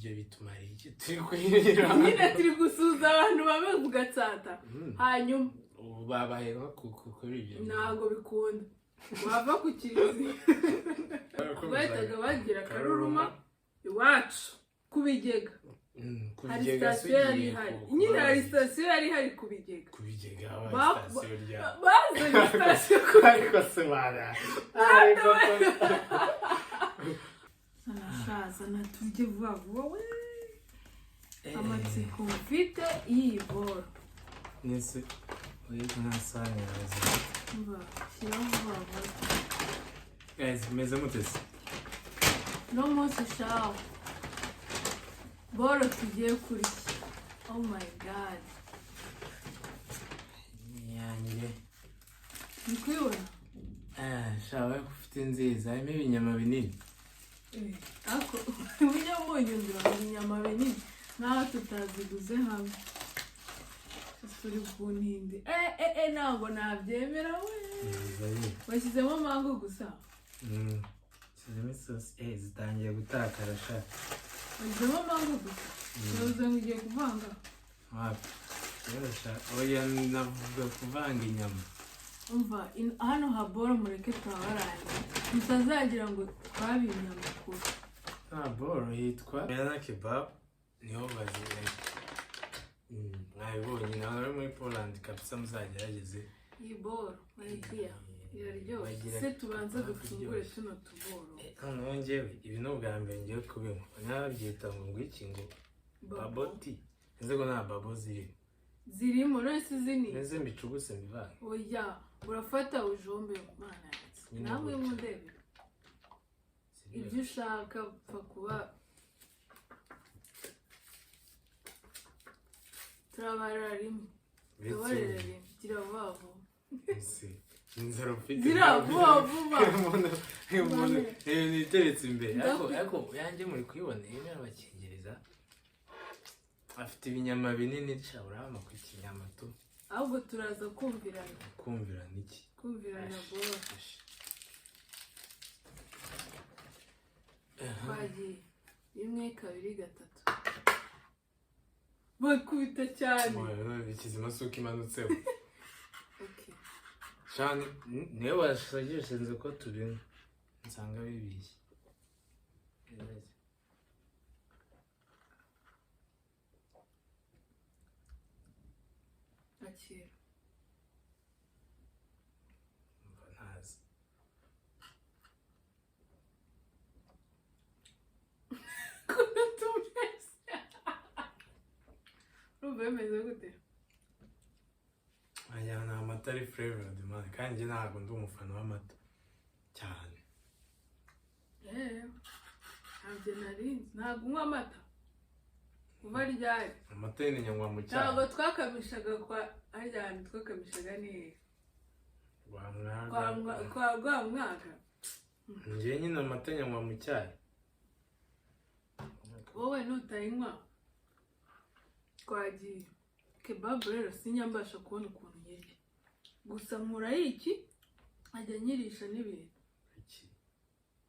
Ibyo bitumariye iki turi kwirira? Nyine turi gusuhuza abantu baba mu Gatsata. Hanyuma Ubu babaye nko kuri ibyo. Ntabwo bikunda, wava ku kiliziya bahitaga bagira Karuruma iwacu ku Bigega. Ku Hari Bigega se? sitasiyo yari Ugiye ihari nyine, hari sitasiyo yari ihari ku Bigega. Ku Bigega habaye sitasiyo rya Bazanye sitasiyo ku Ariko se bara, ariko Zana, zana turye vuba vuba we. Amatsiko mfite y'iyi boro. Nese uri nta sahani yawe zifite? Umva, shyiraho vuba vuba. Guys, meze mute se? No munsi shawo boro tugiye kurya, oh my God. Yanjye. Ni kuyibona? Eh, shawe ufite nziza, harimo ibinyama binini. Ariko ujya munyundura mu binyama binini nk'aho tutaziguze hamwe. Turi ku ntindi, eh eh eh, ntabwo nabyemera we. Nziza ye. Bashyizemo mango gusa. Shyizemo isosi, eh, zitangiye gutakara sha. Bashyizemo mango gusa, urabuze ngo ugiye kuvanga. Wapi rero sha, oya, navuga kuvanga inyama. Umva, hano haboro mureke turabarangiye, mutazagira ngo twabimye amakuru. Nta boro yitwa Yana Kebab, niho bazira. Mwabibonye nawe uri muri Poland kabisa, muzagerageze. Iyi boro mayidiya iraryoshye. Bagira Se tubanze kebab dufungure iryoshye. tuno tuboro. Noneho njyewe ibi ni ubwa mbere ngiye kubinywa, babyita ngo ngwiki, ngo bubble tea, nzi ko nta bubble zirimo. Zirimo, none se zini? Neze mbicuguse mbivange. Oya, urafata ujombe, mana yanjye. Nyine Namwe gutya. mundebe ibyo ushaka, pfa kuba turabarira rimwe, turabarira rimwe. Gira vuba vuba. Ese, inzara ufite? Gira vuba vuba. Umuntu ibintu iteretse imbere ariko ariko yanjye muri kuyibona irimo irabakingiriza, afite ibinyama binini sha, urabona ku ikinyama tu. Ahubwo turaza kumvirana. Kumvirana iki? Kumvirana boro. Ash. Twagiye, rimwe, kabiri, gatatu, bakubita cyane. Bikizima si uko imanutseho. Okay. Shani niwe wasagishinze ko tubinywa nsanga bibishye. Akira. Umva, ntazi. Ukuntu tumeze, urumva bimeze gute? Wagira ni amata ari flavored man, kandi njye ntabwo ndi umufana w'amata cyane. Eh, ntabyo narinzi, ntabwo unywa amata kuva ryari? Amata nyine nyanywa mu cyayi. Ntabwo twakamishaga kwa harya hantu twakamishaga ni hehe? Rwa Kwa Mwaga. Kwa Rwamwaga. Njye nyine amata nyanywa mu cyayi. Wowe nutayinywa. Twagiye kebabu rero, sinyambasha kubona ukuntu nyirya, gusa nkuraho iki nkajya nyirisha n'ibintu. Iki?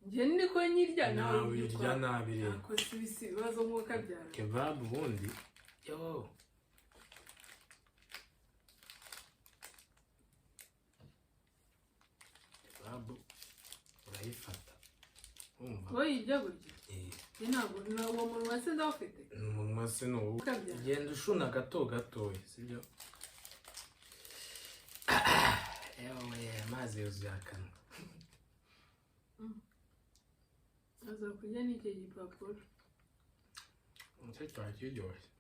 Njye niko nyirya, nawe Nawe urya uyirya ukwawe. nabi rero. Ntabwo si ibibazo nk'uko abyara. Kebabu ubundi yo kebabu urayifata wumva. Wowe yirya gutya? Eh. Njye ntabwo, ni uwo munwa se ndawufite? Ni umunwa se ni uwo. Ukabyara. Genda ushuna gato gatoya, sibyo? Ewe, amazi yuzuye akanwa. Aza kurya n'icyo gipapuro. Nicyo cyaba kiryoshye.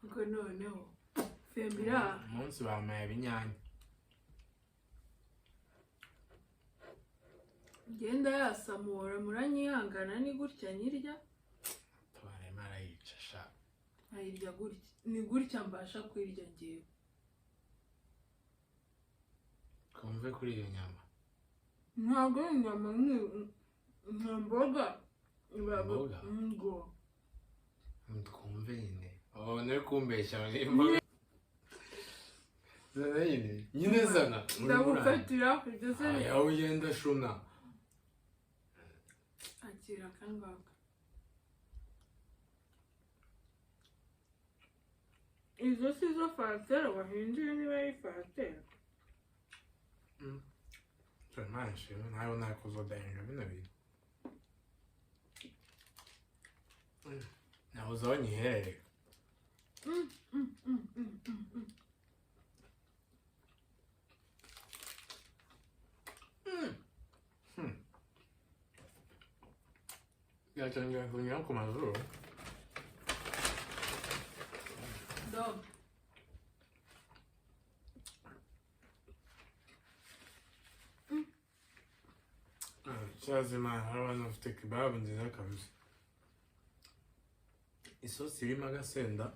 Ubwo noneho fembira. Umunsi bamaye ibinyanya. Ngenda yasamura, muranyihangana, ni gutya nyirya. Tubarema arayica sha. Nkayirya gutya, ni gutya mbasha kuyirya ngewe. Twumve kuri iyo nyama. Ntabwo ari inyama, ni imboga. Imboga? Ngo Twumve nyine, wabona uri kumbeshya ngo ni imboga. Zana nyine, nyine zana. Ndagukatira ibyo se? Aya, ugenda shuna. Akira akangaka. Izo si zo falafel wahinduye, niba ari falafel. Imana ishimwe, ntawe nakuzodahinga bino bintu. Nabuze aho nyiherereye. Byatangiye kunyura ku mazuru. Dog. Cyaze Imana, hari abantu bafite kebabu nziza kabisa, isosi irimo agasenda.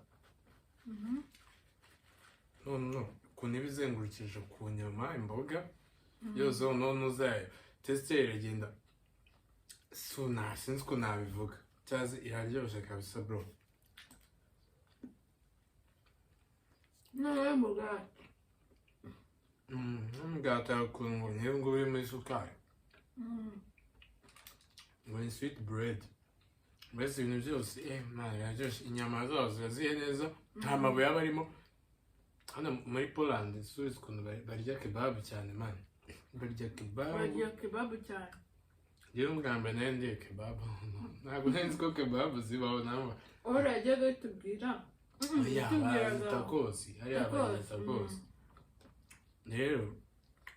None ukuntu iba izengurukije ku nyama, imboga yose, none uzayo taste iragenda suna, sinzi ukuntu nabivuga. Cyaze iraryoshye kabisa, bro. Noneho umugati. N'umugati hari ukuntu ngo niyo ngo urimo isukari, ngo ni sweet bread, mbese ibintu byose, man, biraryoshye. Inyama zazo ziba zihiye neza, nta mabuye aba arimo. Hano muri Poland subiza ukuntu barya kebabu cyane, man, barya kebabu. Barya kebabu cyane. Njyewe ubwa mbere nari ndiye kebabu, ntabwo nari nzi ko kebabu zibaho nawe. Uhora yajyaga tubwira. Oya, bazita tacos hariya. Tacos, Bazita tacos. Rero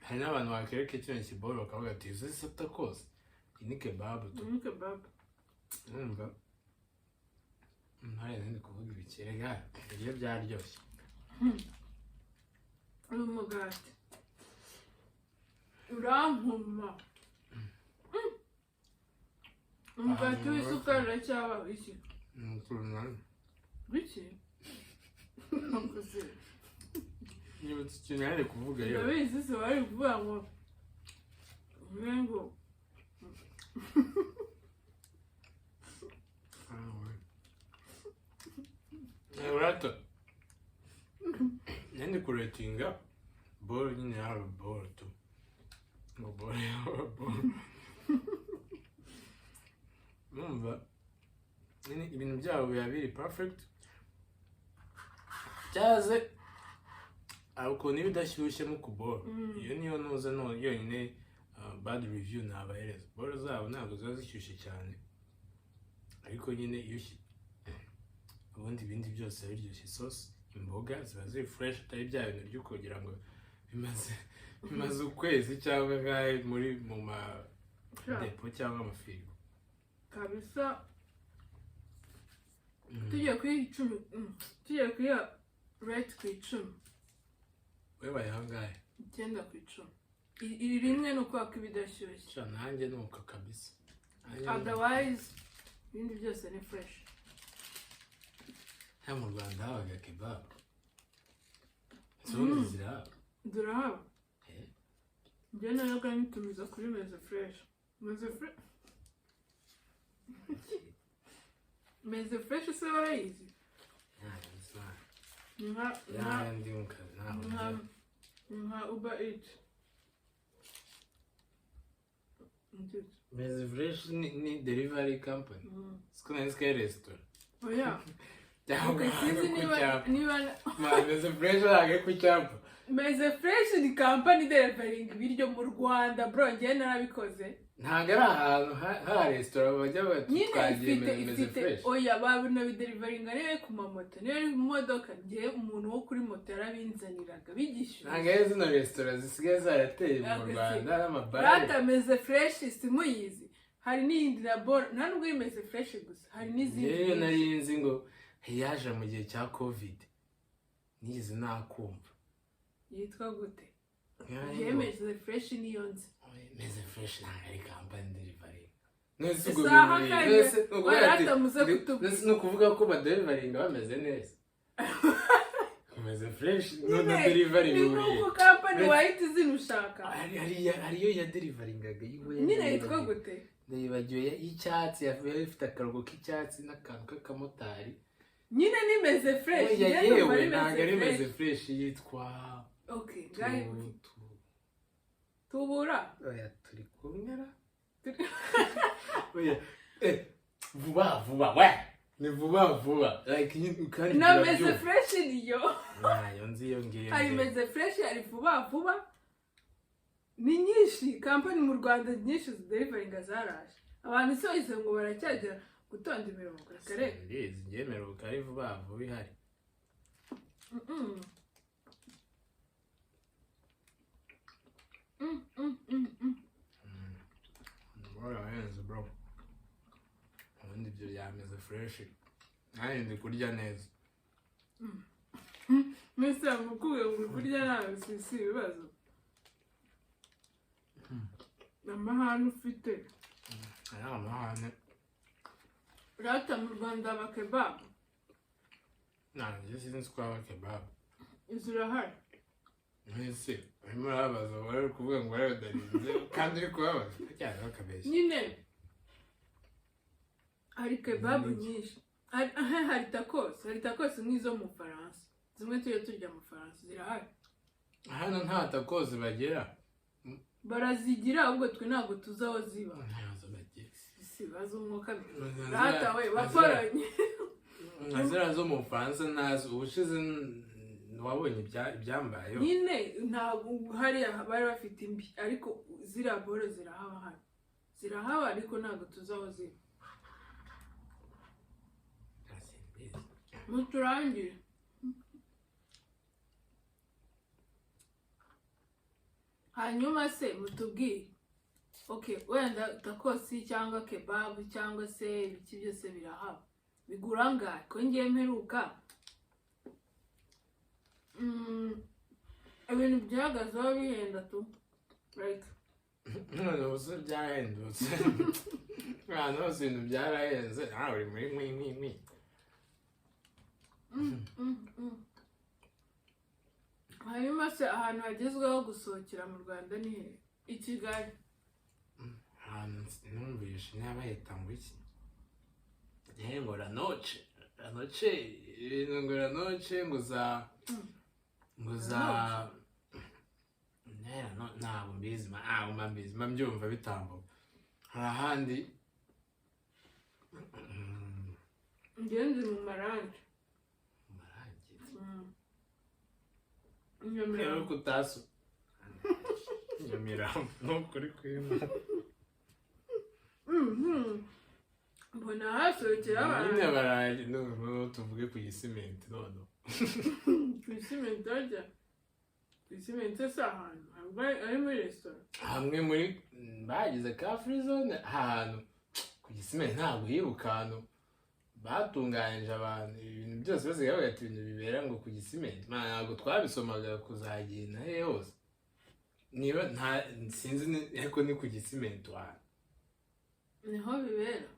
hari n'abantu bakereka kino kiboro bakavuga ati: "Izi si tacos, iyi ni kebabu tu." Ni kebabu. Urumva ntare nzi kuvuga ibikirega, ibiryo byaryoshye. Uyu mugati urankuma. Umugati w'isukari uracyaba iki? Ni ukuntu nani. Biki? Nakuze. Nibutse ikintu yari kuvuga yewe. Ndabizi, se bari kuvuga ngo ngo Ah, ouais. Urata nandi kuretinga boro nyine, yaba boro tu, ngo boro yaba boro, numva nyine ibintu byabo biba biri perfect. Cyaze hari ukuntu iba idashyushye mo ku boro. Iyo niyo ntuza no yonyine, bad review nabahereza. Boro zabo ntabwo ziba zishyushye cyane, ariko nyine iyo ubundi ibindi byose biba biryoshye. Isosi, imboga ziba ziri fresh, atari bya bintu byo kugira ngo bimaze ukwezi cyangwa ngahe muri mu ma depo cyangwa amafirigo. Kabisa. Tugiye kuri 10, tugiye kuri rate ku 10. Webaye ahangahe? 9 ku 10. Iri rimwe ni ukubera ko iba idashyushye. Sha, nanjye ni uko kabisa. Nanjye ni uko. Otherwise ibindi byose ni fresh. Hano mu Rwanda habaga kebabu, ubundi zirahaba? Zirahaba. Eh? Njye nayaga nyitumiza kuri Meze Fresh. Meze Fresh, Meze Fresh se barayizi? Ni nka Ndi mu kazi ntaho nka njya. Nka Uber Eat. Meze Fresh ni delivery company? Siko nari nzi ko ari resitora. Oya. Cyangwa Okay, sinzi ku niba cyapa. Niba Meze Fresh ntabwo ari ku cyapa. Meze Fresh ni company delivering ibiryo mu Rwanda, bro. Njyewe narabikoze. Ntabwo ari ahantu ha resitora bajya bati Nyine twagiye ifite Meze ifite Fresh. Oya, babinabiderivaringa niba ari ku mamoto, niba ari mu modoka. Njyewe umuntu wo kuri moto yarabinzaniraga bigishyuye. Ntabwo ari zino resitora zisigaye zarateye mu Rwanda n'amabare. Rata, Meze Fresh simuyizi? Hari n'iyindi na boro, nta nubwo ari Meze Fresh gusa, hari n'izindi Yewe, nyinshi. nari nzi ngo yaje mu gihe cya Covid, nigeze nakumva. Yitwa gute? Niba ari Njyewe ngo Meze Fresh niyo nzi. Meze Fresh ntabwo ari company delivery. Nese ubwo Isaha bihuriye kane. nese ni ukuvuga ati Rata, muze kutubwira. Nese ni ukuvuga ko baderivaringa bameze neza, Meze Fresh no na Nyine, delivery ni bihuriye. nk'uko company wahita izina ushaka. Hariyo ya derivaringaga yiwe. Nyine yitwa gute? Ndayibagiwe, y'icyatsi, yari ifite akarongo k'icyatsi n'akantu k'akamotari. Nyine ni Meze Fresh. Oya, Njye ndumva yewe, ari ntabwo ari Meze Meze Fresh. Fresh, yitwa Okay, ngaho tubura. Oya, turi kumwe ra. Oya, vuba vuba we. Ni vuba vuba, like nyine, kandi Na Meze turabyumva. Fresh niyo. Ntayo nzi iyo ngiyo. Hari Meze Fresh, hari Vuba Vuba, ni nyinshi kampani mu Rwanda nyinshi zideliveringa zaraje. Abantu isi bahise ngo baracyagera gutonda imirongo kare. Simbizi, njyemeruka ari Vuba Vuba ihari. Barahenze bro. Ubundi ibyo byameze fresh, nanjye ndi kurya neza. Mbese mukubwiye ngo uri kurya nawe si ibibazo, amahane ufite. Ari amahane. Rata mu Rwanda haba kebabu. Nanjye sinzi ko haba kebabu. Zirahari. Mbese urimo urababaza, wari uri kuvuga ngo waradarinze kandi uri kubabaza cyane bakabeshya. Nyine hari kebabu Ni iki? nyinshi. Hari tacos, hari tacos nk'izo mu Bufaransa, zimwe tujya turya mu Bufaransa, zirahari. Hano nta tacos bagira. Barazigira, ahubwo twe ntabwo tuzi aho ziba. Ntazo bagira. Si ibibazo umwuka rata we wakoranye. Nka ziriya zo mu Bufaransa ntazo. Ubushize wabonye ibyambayeho. Nyine ntabwo hariya bari bafite imbi, ariko ziriya boro zirahaba hano, zirahaba ariko ntabwo tuzi aho ziba. Simbizi. Muturangire. Hanyuma se mutubwire, okay, wenda tacos cyangwa kebabu cyangwa se ibiki byose birahaba, bigura angahe? Ko ngiye mperuka ibintu byahagazeho bihenda tu, like. None ubu se byahendutse? Ahantu hose ibintu byarahenze, nawe uri muri mwi mwi mwi. Hanyuma se ahantu hagezweho gusohokera mu Rwanda ni he? I Kigali. Ahantu numvise niba bahita ngo iki, ngo La Noche, La Noche, ibintu ngo La Noche, ngo za no, ntabwo mbizi, ntabwo mba mbizi, mba mbyumva bitambuka. Hari ahandi Njyewe nzi mu Marangi. Marangi. Mm. Nyamirambo. Rero kutasu Nyamirambo nukuri kwima. Mbona hasohokera abantu. Nyine baraje noneho tuvuge ku Gisimenti noneho. Ku Gisimenti harya, ku Gisimenti si ahantu ntabwo ari muri resitora. Hamwe muri bagize ka free zone ahantu ku Gisimenti, ntabwo yibuka ahantu batunganyije abantu ibintu byose basigaye bavuga ati ibintu bibera ngo ku Gisimenti. Man, ntabwo twabisomaga kuzagenda he hose, niba nta sinzi ariko ni ku Gisimenti ahantu. Niho bibera.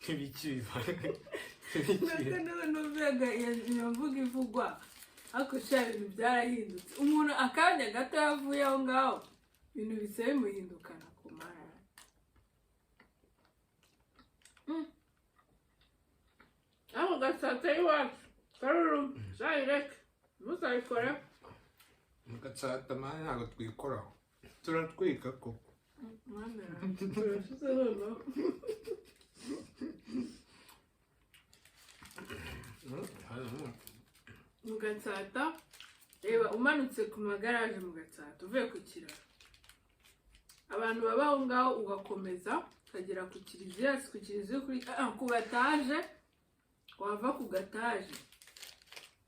Ibiki biva? Ndetse niba numvaga iyo mvugo ivugwa, ariko sha ibintu byarahindutse. Umuntu akanya gato yavuye aho ngaho, ibintu bisa bimuhindukana ku mara. Aho Gatsata y'iwacu karuru zayireke muzayikore. Mugatsata man, ntabwo twikoraho, turatwika koko. Mwana yanjye, turashize noneho. Mu Gatsata, reba umanutse ku magaraje mu Gatsata uvuye ku kiraro, abantu baba aho ngaho, ugakomeza ukagera ku kiliziya, si ku kiliziya, kuri ku gataje, wava ku gataje.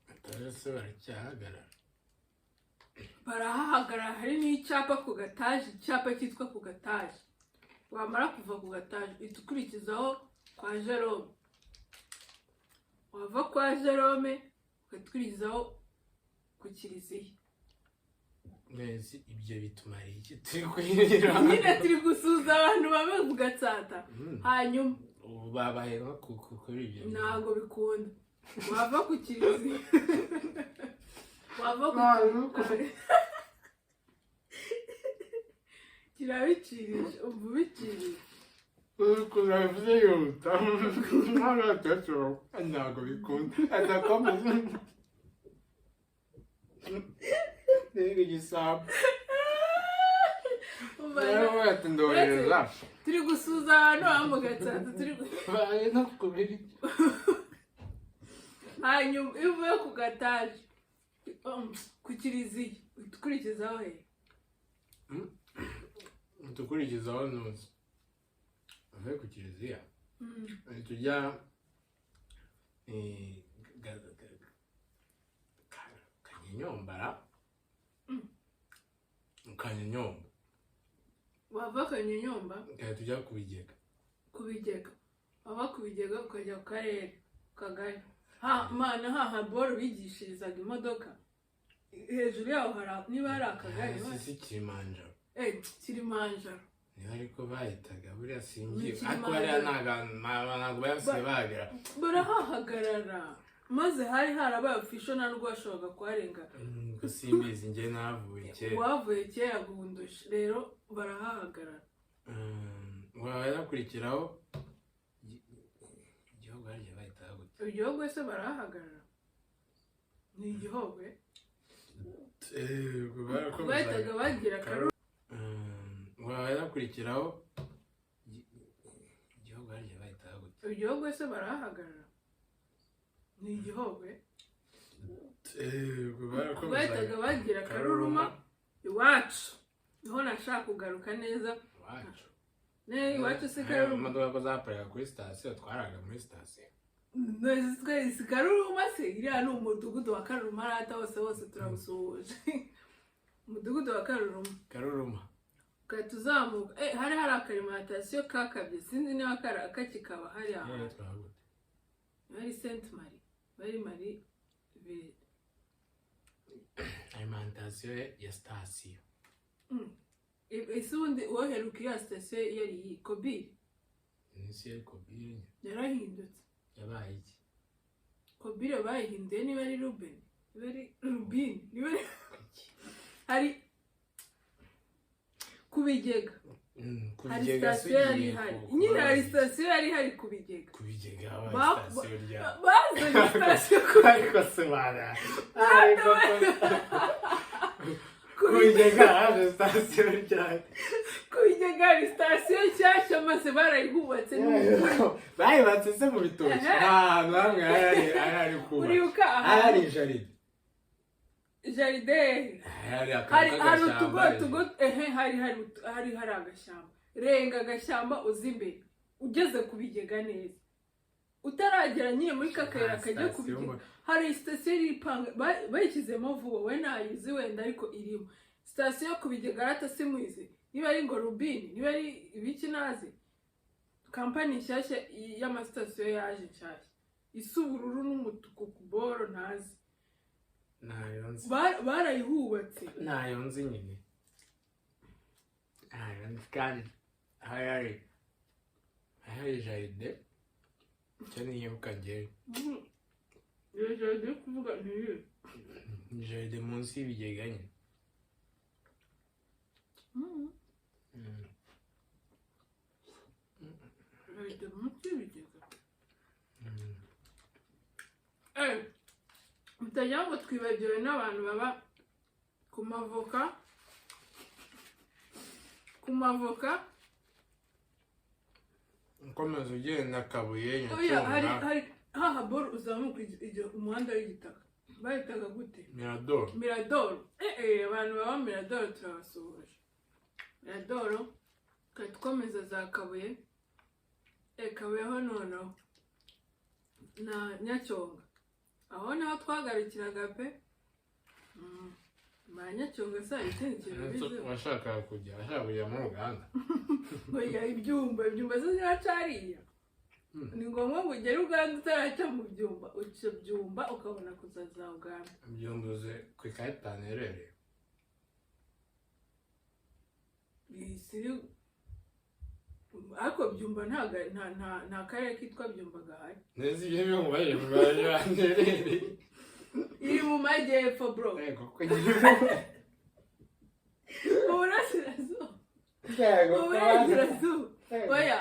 Gataje se baracyahagarara? Barahahagarara, hari n'icyapa ku gataje, icyapa cyitwa ku gataje. Wamara kuva ku gataje uhita ukurikizaho kwa Jerome, wava kwa Jerome ugahita ukurikizaho ku kiliziya. Mbese ibyo bitumara iki turi kwirira? Nyine turi gusuhuza abantu baba mu Gatsata. Hanyuma Ubu babaye nko kuri ibyo bintu. Ntabwo bikunda. Wava ku kiliziya, wava ku kiliziya kirabicirije, umva ubicirije. Ukuntu babivuze yihuta ntabwo bikunda, adakomeza rero igisambo. Umva, Rero ati ndohereza. Turi gusuza ahantu ha mu Gatsata turi Baye no kubiri. Hanyuma iyo uvuye ku gataje, ku kiliziya, uhita ukurikizaho he? Tukurikizaho ntuzi uvuye ku kiliziya, uhita ujya Kanyenyombara. Kanyenyomba. Wava Kanyenyomba? Ugahita ujya ku bigega. Ku bigega, wava ku bigega ukajya ku karere, ku kagari. Ha mana, haha boro bigishirizaga imodoka, hejuru yaho hari, niba hari akagari. Hasi si Kilimanjaro? Kilimanjaro. Niba ariko bahitaga buriya Ni singiye, ariko Kilimanjaro. hariya ntabwo basigaye bahagera. Barahahagarara maze hari harabaye official, nta nubwo washoboraga kuharenga. Ko simbizi, njye nahavuye kera. Wavuye kera guhundusha, rero barahahagarara. Wayakurikiraho igihugu harya bahitaga gute? Igihugu se barahahagarara? Ni igihogwe. Ubwo barakomezaga. Bahitaga bagira karu. Wayakurikiraho igihugu harya bahitaga gute? Igihugu se barahahagarara? Ni igihogwe. Ubwo barakomezaga. Bahitaga bagira Karuruma. Iwacu niho nashaka kugaruka neza. Iwacu. Ne iwacu si Karuruma? Imodoka ko zaparikaga kuri sitasiyo, twaraga muri sitasiyo. None si Karuruma se? Iriya ni umudugudu wa Karuruma rata, hose hose turawusuhuje, umudugudu wa Karuruma. Karuruma. Ugahita uzamuka, hari hari aka alimentation kakabye, sinzi niba kari kakikaba hariya Niyo hantu. yitwaga gute? Bari Sainte Marie, bari Marie Alimentation ya sitasiyo. Ese ubundi woheruka iriya sitasiyo yari iyi Kobiri? Nisi yari Kobiri. Yarahindutse. Yabaye iki? Kobiri bayihinduye, niba ari Ruben, niba ari Rubin, niba ari Iki? Hari ku bigega. Ku Hari bigega. sitasiyo yari ugiye ihari nyine, hari sitasiyo yari ihari ku bigega. Ku bigega habaye sitasiyo rya Bazanye sitasiyo ku Ariko se bara, ariko ku ku bigega. bigega haje sitasiyo ryari? Ku bigega hari sitasiyo nshyashya maze barayihubatse n'ukuri. Bayubatse se mu bitoki? Ehe. Nta hantu hamwe hari kubaka. Uribuka hari ahantu hari jardin. Jardin. Hari akantu Hari hari utugo k'agashyamba. tugo, ehe, hari hari agashyamba, renga agashyamba uza imbere, ugeze ku bigega neza, utaragera nyine muri ka kayira Nta kajya ku sitasiyo bigega, hari sitasiyo iri ipanga bayishyizemo vuba, we ntayizi wenda, ariko irimo sitasiyo yo ku bigega rata simuzi niba ari ngo Rubini, niba ari ibiki nazi. Kampani nshyashya y'amasitasiyo yaje nshyashya isa ubururu n'umutuku ku boro ntazi. Ntayo nzi. Barayihubatse. Ntayo nzi nyine, ntayo nzi. Kandi hari jardin, icyo nibuka njyewe. Iyo jardin uri kuvuga ni iyihe? Ni jardin munsi y'ibigega nyine. Jardin munsi y'ibigega. Mutagira ngo twibagiwe n'abantu baba ku mavoka, ku mavoka. Ukomeza ugenda Kabuye. Oya, hari Nyacyonga. Hari haha boro uzamuka umuhanda w'igitaka, bahitaga gute? Miradoro. Miradoro. Abantu baba Miradoro turabasuhuje. Miradoro, tukaba dukomeza za Kabuye. Kabuye ho noneho na Nyacyonga, aho niho twagarukiraga pe. Ba Nyacyonga se hari ikindi kintu bizi? Washakaga kujya muri Uganda. Oya, ibyumba, ibyumba se ziraca hariya? Ni ngombwa ngo ugere Uganda utaraca mu Byumba? Uca Byumba ukabona kuza za Uganda. Byumbuze ku ikarita iherereye. Ariko Byumba nta nta karere kitwa Byumba gahari. Neza, ibyo niyo mubajije mu iherereye. Iri mu majyepfo, bro. Yego, kuko Mu burasirazuba. Yego. Mu burasirazuba. Oya,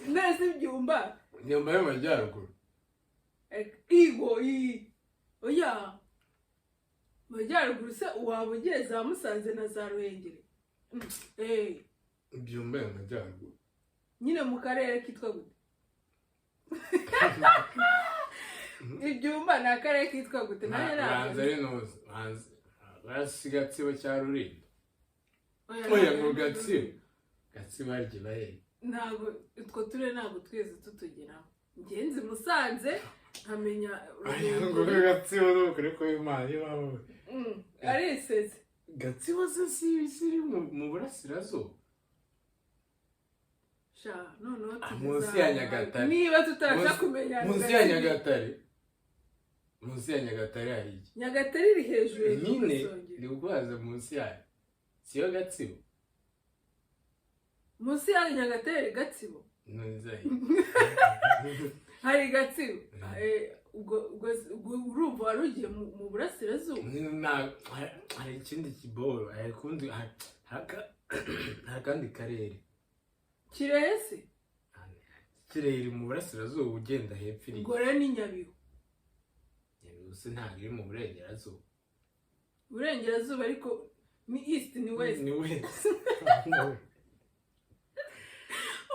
neza, ibyumba. Nyuma y'amajyaruguru. Igo iyi, oya, mu majyaruguru se waba ugiye za Musanze na za Ruhengeri. Byumba mu majyaruguru. Nyine mu karere kitwa gute? Ibyumba ni akarere kitwa gute? Nanjye ntabwo Banza ari nuzi, banza basi Gatsibo cya Rulindo. Oya, Oya, ntabwo ngo Gatsibo, Gatsibo harya iba hehe? Ntabwo utwo turere ntabwo twese tutugeramo. Ngenzi Musanze nkamenya. Oya, ngo Gatsibo ni ukuri ko Imana ibaho. Arisetse. Gatsibo se si iri mu burasirazuba? Sha, noneho Ah, tugeze munsi ya ahantu Nyagatare. Niba tutabasha kumenya Munsi ya Gatsibo. Nyagatare, munsi ya Nyagatare hari iki? Nyagatare iri hejuru ya Nyine Gasongero. ndi kukubaza, munsi yayo siyo Gatsibo? Munsi ya Nyagatare Gatsibo. Ntuzi. Hari Gatsibo. Ubwo urumva wari ugiye mu burasirazuba. Hari ikindi kiboro, hari ukundi, hari akandi karere. Kirehe se? Kirehe iri mu burasirazuba, ugenda hepfo iri. Ubwo rero ni Nyabihu. Nyabihu se ntabwo iri mu burengerazuba? Burengerazuba, ariko ni east, ni west. Ni west.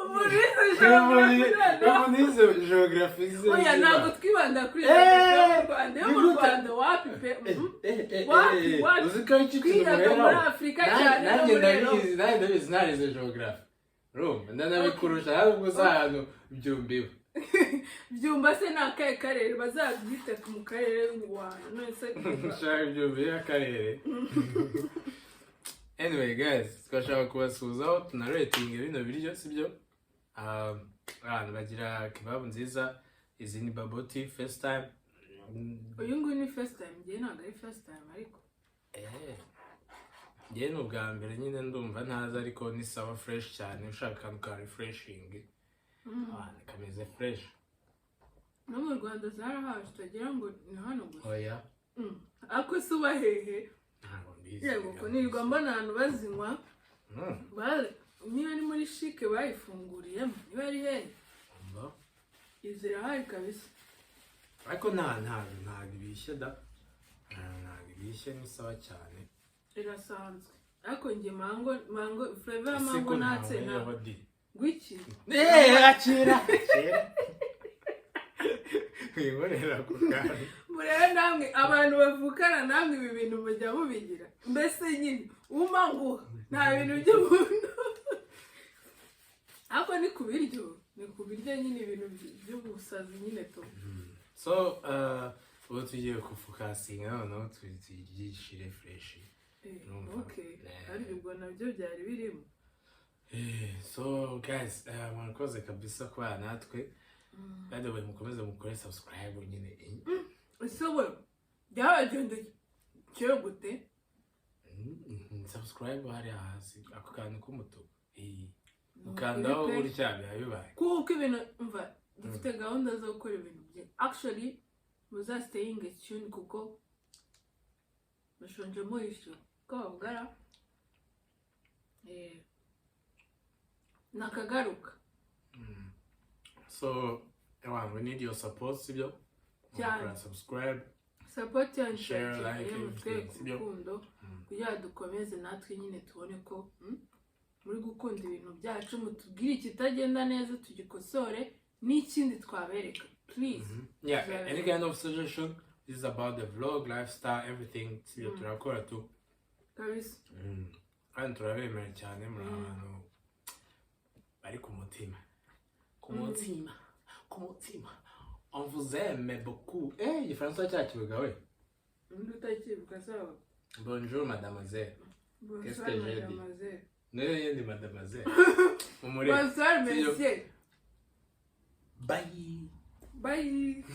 Umuntu wize geography noneho. Ubu nize geography ze. Oya, ntabwo twibanda kuri Eh, geography yo mu Rwanda, yo mu ni gute? Rwanda wapi pe. Wapi, wapi? Uzi ko aricyo kintu Twigaga muri muheraho. Afurika cyane no Nanjye muri Europe. ndabizi, nanjye ndabizi, narize geography, urumva ndanabikurusha, ntabwo uzi ahantu Byumba iba. Byumba se ni akahe karere? Bazabyite mu karere wawe none se. Ushaka Byumba y'akarere. Anyway guys, twashaka kubasuhuzaho, tunaretinga bino biryo, sibyo? Abantu bagira kebabu nziza. Izi ni bubble tea, first time. Uyu nguyu ni first time, njyewe ntabwo ari first time ariko. Njyewe ni ubwa mbere nyine, ndumva ntazi, ariko ni sawa, fresh cyane. Ushaka akantu ka refreshing, abantu kameze fresh. No mu Rwanda zarahaje, utagira ngo ni hano gusa. Oya. Ariko se uba hehe? Ntabwo mbizi. Yego ko nirirwa mbona ahantu bazinywa. Niba ari muri CHIC bayifunguriyemo, niba ari hehe. Umva. Zirahari kabisa. Ariko ntabwo ibishye da, ntabwo ibishye, ni sawa cyane. Irasanzwe, ariko njye mango flavor ya Ese mango ko natse na ntaweho di? Gwiki? Eh, akira akira, winkorera ku kantu. Murebe namwe abantu bavukana namwe, ibi bintu mujya mubigira mbese nyine umanguha, nta bintu by'ubuntu, ariko ni ku biryo, ni ku biryo nyine, ibintu by'ubusazi nyine tu. So ubu tugiye kufocusinga noneho turyishire fresh. Numva. Okay, ariko ubwo nabyo byari birimo. So guys, murakoze kabisa kubana natwe. By the way, mukomeze mukore subscribe nyine. Ese we byabagendekeye gute? Subscribe hariya hasi, ako kantu k'umutuku. Ukandaho Ukuri pe. gutya biba bibaye. Kuko ibintu, mva, dufite gahunda zo gukora ibintu byinshi actually. Muzastayinge tuned kuko mushonje muhishe ko bavugara. Nakagaruka. So ewan, we need your support, sibyo? Cyane. Mukora subscribe. Support yanyu Share, turayikeneye, like, mutwereke everything, sibyo? urukundo kugira ngo dukomeze natwe nyine tubone ko muri gukunda ibintu byacu, mutubwire ikitagenda neza tugikosore, n'ikindi twabereka, please. Yeah, Very any kind of suggestion. This is about the vlog, lifestyle, everything, sibyo? Turakora tu. Kabisa. Kandi turabemera cyane, muri abantu bari ku mutima, ku mutima, ku mutima. On vous aime beaucoup. Eh, igifaransa cyakivuga we. Undi utakibuka asaba. Bonjour mademoiselle. Qu'est-ce que j'ai dit? Mademoiselle. Niyo yindi mademoiselle mumurebe. Bonsoir See you. monsieur. Bye. Bye.